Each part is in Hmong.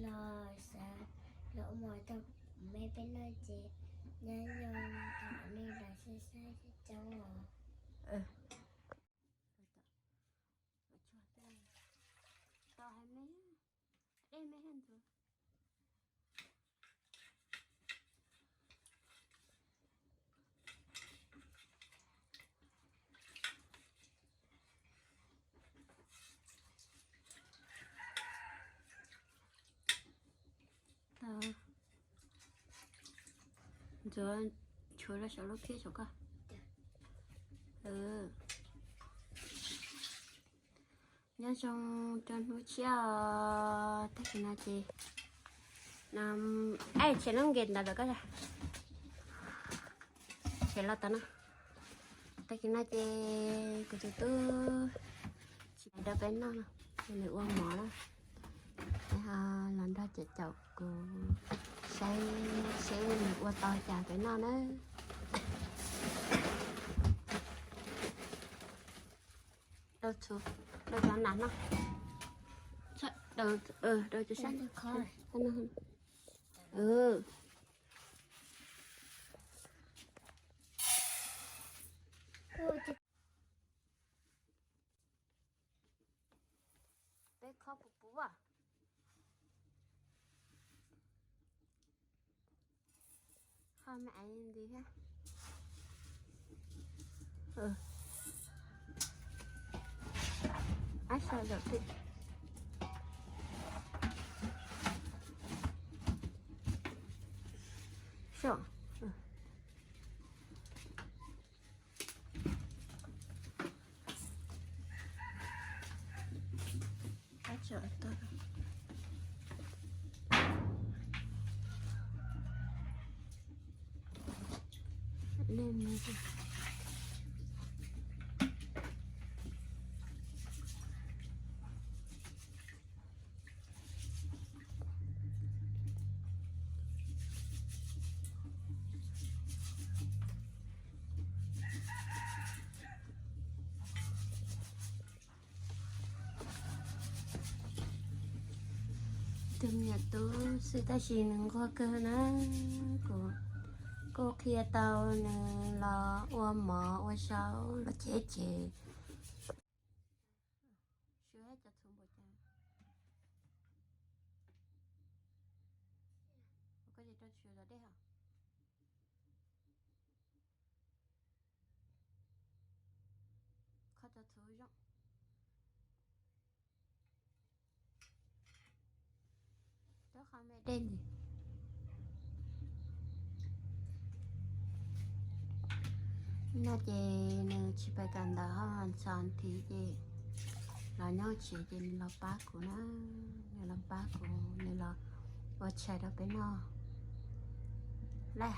Los xav los ua mov rau me peb noj ces nyob zoo, thov nej los saib saib coob os. Ntxuav, tshuav rau saum lub phiab saum koj. Nyob zoo rau hnub tshiab os, tag kis no ces, es tshem lub nkev ntawd lawm koj, tshem los tau no. Tag kis no ces kuv tus tub tsis pais rau peb noj, nws ua mov na. Peb ho los nrog cov caum kuv saib seb nws ua tau cas peb noj na. Rau txhuv, rau cov nas no. Rau cov sab. Peb khob puv puv as. Kho me aiv ntxiv thiab. Ab, sawv daws twb so. Tus me nyuam tub xwb tab sis nws nquag kawg na. Kuv kuj qhia tau nws los ua mov ua zaub los cem cem. Sw cov txhuv npaum cas. Koj tsis rau txhuv zov dej hos. Kho cov txhuv zoo. Rau qhov me dej ntxiv. No ces nws tsis pais kawm ntawv ho ntxhov nthi ces los nyob tsev ces nws los pab kuv na, nws los pab kuv, nws los ua tshais rau peb noj. Laj.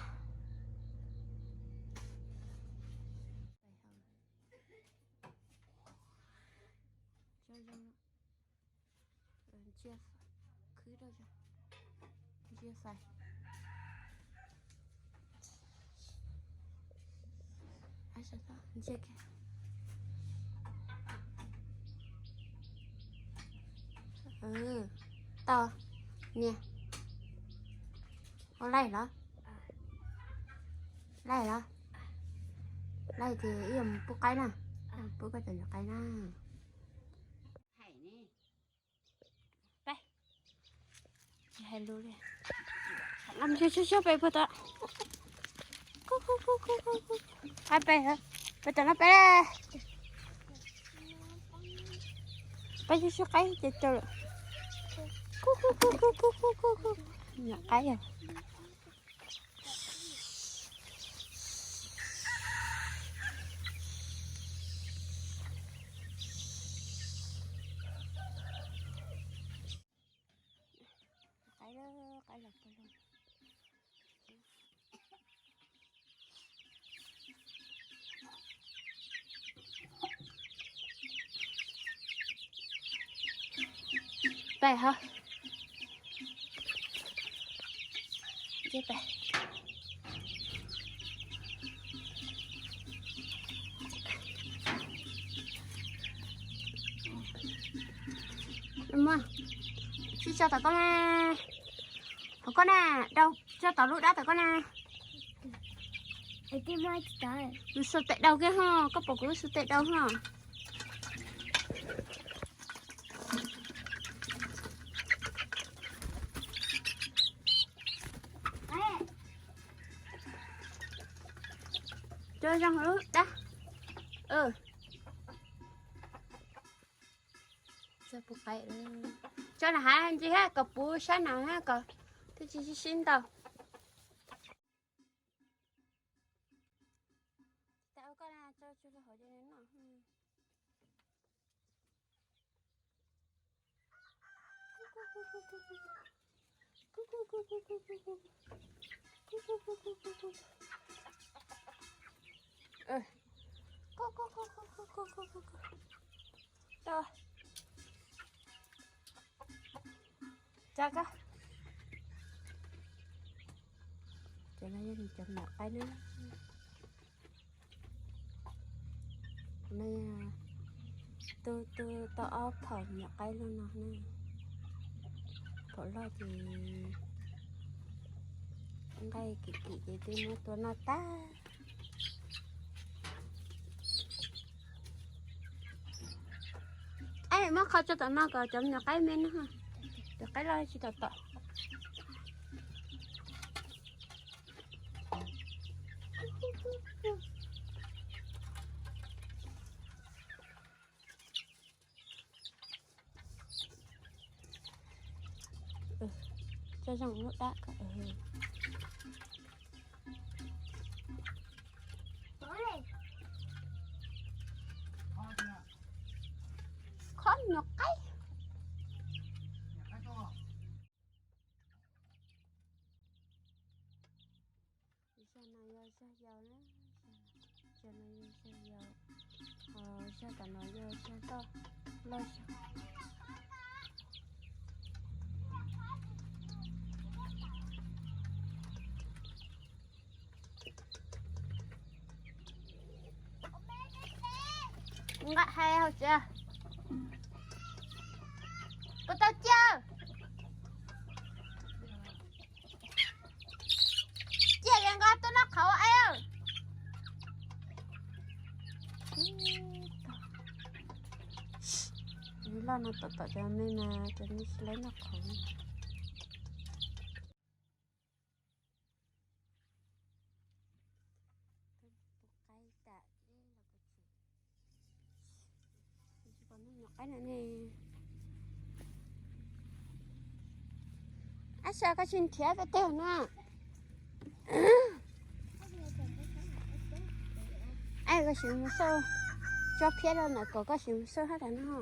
Ntsia, khwb rau, ntsia fais. Ntsia, tau, nias. Ua laij los? Laij los? Laij ces ib yam pub qaib na. Pub koj cov ntawm qaib na. Peb, tsis hais lus li. Lam xyuas xyuas xyuas peb puag tod. Ab, peb, peb tom no peb. Peb xyuas xyuas qaib ces rau lawm. Nyuam qaib yog. Qaib, qaib los pog lug. Pais hov. Ntsia pais. Muaj, Tso tom koj na. Hov koj na, dau, tso tom lub dab tom koj na. Lub xu tes dau kiag ho, koj pom kuv lub xu tes dau ho. Tso zoo lub dab. Tso puv qaib. Tso nram hav ntsis hab kom puv sab nram hab kom thiaj tsis sib sib ntaus. Tso koj. Cov no yog nws cov nyuam qaib na. No yog tu tu tau ob phaum nyuam qaib loj no na. Phaum loj ces nqaij kim kim ces twb muab tua noj tag. Muab qhov tso tom no kom cov nyuam qaib me no. Cov qaib loj tsis tau tom. Tso zoo lub dab kom. Khob nyuam qaib. Zag no yog zag yau na, zag no yog zag yau, ho zag tom no yog zag toj loj zog. Nqa hais hauv tsev. Puas tau ciaj? Ciaj li nqa tuaj noj qhauv es. Loj no tom tom cov me mas cov me tsis laib noj qhauv. Ab, xav koj tsis nrhiav peb teg na. Ab, koj sim mus xauj, tso phiab rau ntawm kom koj sim mus xauj hab tas no.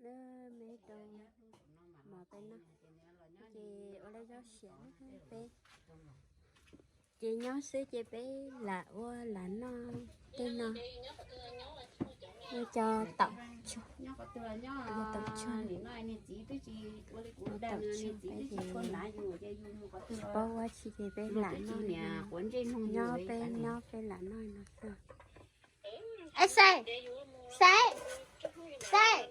Lawv me rau mov peb noj, ces ua lawv zaub siav peb, ces nyob xwb ces peb lam ua lam noj tej no. Ua cov taum tsuag, taum tsuag, taum tsuag peb ces tsis paub ua tsi ces peb lam noj, nyob peb nyob peb lam noj no xwb. Es Xaiv, Xaiv, Xaiv,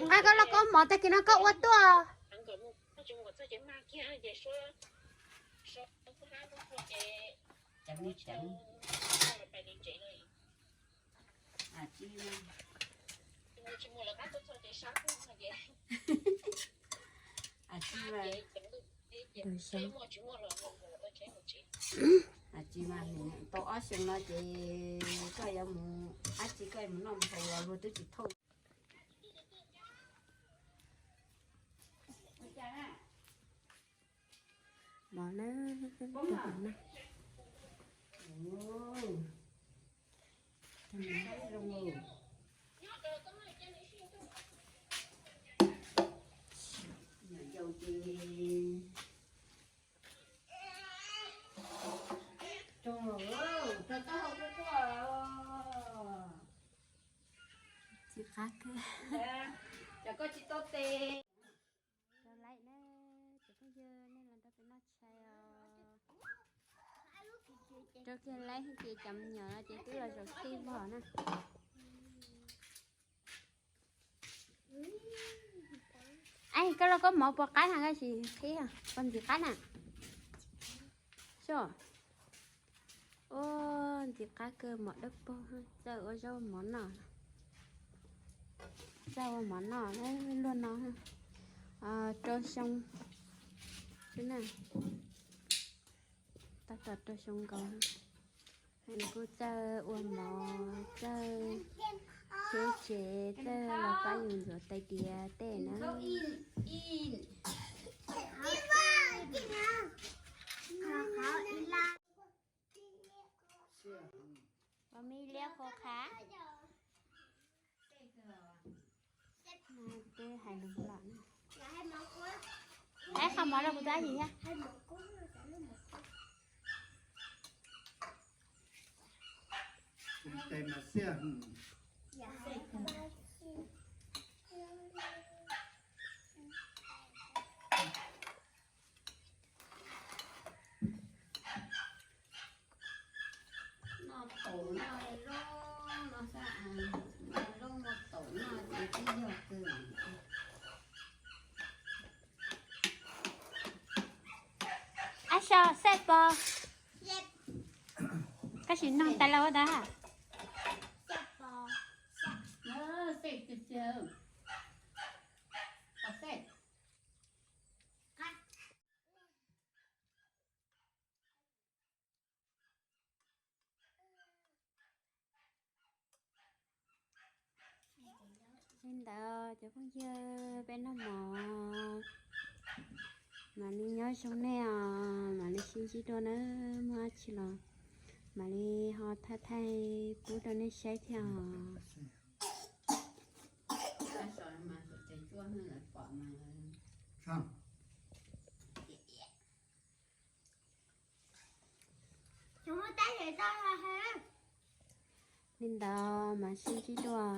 nqa koj lauj kaub mov tag kis no koj ua tuaj. Tsis mas tau ob xyoos no ces koj yuav mus dab tsi koj mus noj mus haus los luag twb tsis thauj. Mov na, Qab kawg. Cov koj tsis tau tes. Rau laim na, cov phooj ywg, nej los nrog peb noj tshais os. Rau kiag laib ces cov me nyuam no ces twb los zaum tij vog na. Es koj los koj mov puas qab na, koj tsis qhib puas ntxim qab na? Sure. Ua ntxim qab kawg, mov dawb paug, txawj ua zaub mov noj. Txawj ua mov noj luag no, rau xyoo xwb na. Tab tom rau xyoo nkaus. Nws kuj txawj ua mov, txawj tsheb tsev, txawj los pab yus ntxuav tais diav tej na. Ua me liab qhuav qhav. Twb hais lus lawm. Hais qhov mov rau kuv tab yim thiab. Noj taum noj zaub no xwb, noj zaub noj taum noj ces twb yog kawg. Ab so xej pos, koj sim noog tas los ua tas. Li ntawd cov phooj ywg, peb noj mov, mam li nyob zoo nej os, mam li sib ntsib dua na, muaj dab tsi los mam li ho thaij thaij pub rau nej saib thiab os. Li ntawd mas sib ntsib dua.